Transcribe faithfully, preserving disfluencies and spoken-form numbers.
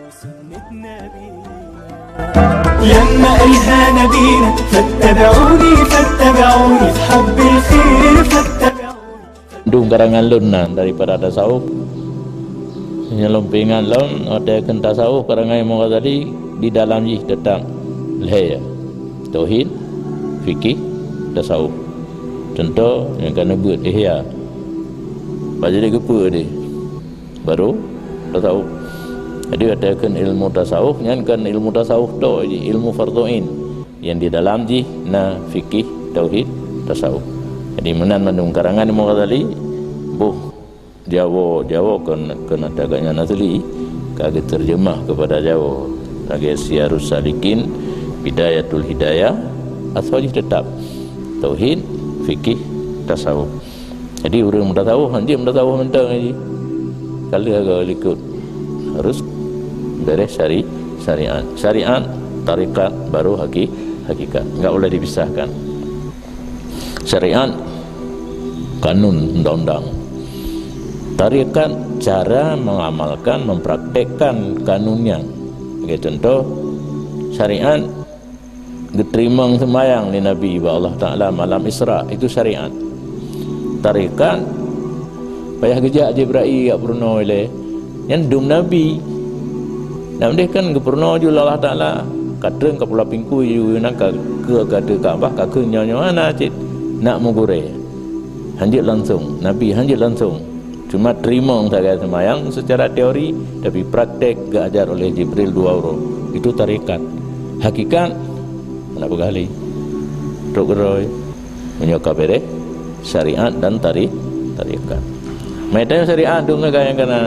لما قالها نبينا فاتبعوني، فاتبعوني في حب الخير، فاتبعوني. Mandum karangan lôn na daripada tasawuf. Nyang lôn peuingat lom, watée kheun tasawuf karangan Imam Ghazali, di dalam jih teutap lhée, tauhid, fikih, tasawuf. Cuntoh nyang ka neubeuet Ihya. Bah jadi keupeue deh? Baru tasawuf. Jadi watée kheun ilmu tasawuf, nyan kon ilmu tasawuf tok, ilmu fardhu ain. Nyang di dalam jih na fikih, tauhid, tasawuf. Jadi meunan mandum karangan Imam Ghazali, boh Jawoe, Jawoe kon, kon ata gobnyan asli, ka geuteurjeumah keupada Jawoe lagée Siyarus Salikin, Bidayatul Hidayah, asai jih teutap tauhid, fikih, tasawuf. Jadi ureuëng meutasawuf, hanjeuet meutasawuf mantong jih. Ka lheueh ka likot, harus beres syari-, syariat. Syariat, tarekat, baru haki-, hakikat. Enggak boleh dipisahkan. Syariat, kanun, undang-undang. Tarekat, cara mengamalkan, mempraktekkan kanun nyan. Sebagai contoh, syariat, geuteurimong seumayang lé Nabi bak Allah Taala malam Isra, itu syariat. Tarekat, payah geujak Jibrail jak peurunoe ilée, nyan dum Nabi. Nak meudeh kan geupeurunoe ju lé Allah Taala, ka treun ka Pulo Pingkui ju, nan ka keu ka ateueh Ka'bah, ka kheun nyoe-nyoe hana cit, nak meugurée. Hanjeuet langsong, Nabi hanjeuet langsong. Cuma teurimong sagai seumayang secara teori, tapi praktek geuajar oleh Jibril dua uroe. Itu tarekat. Hakikat, hana peugah lé. Trok keudroe. Meunyoe ka beres syariat dan tari-, tarekat. Meutanyoe syariat dum sagai nyang kana.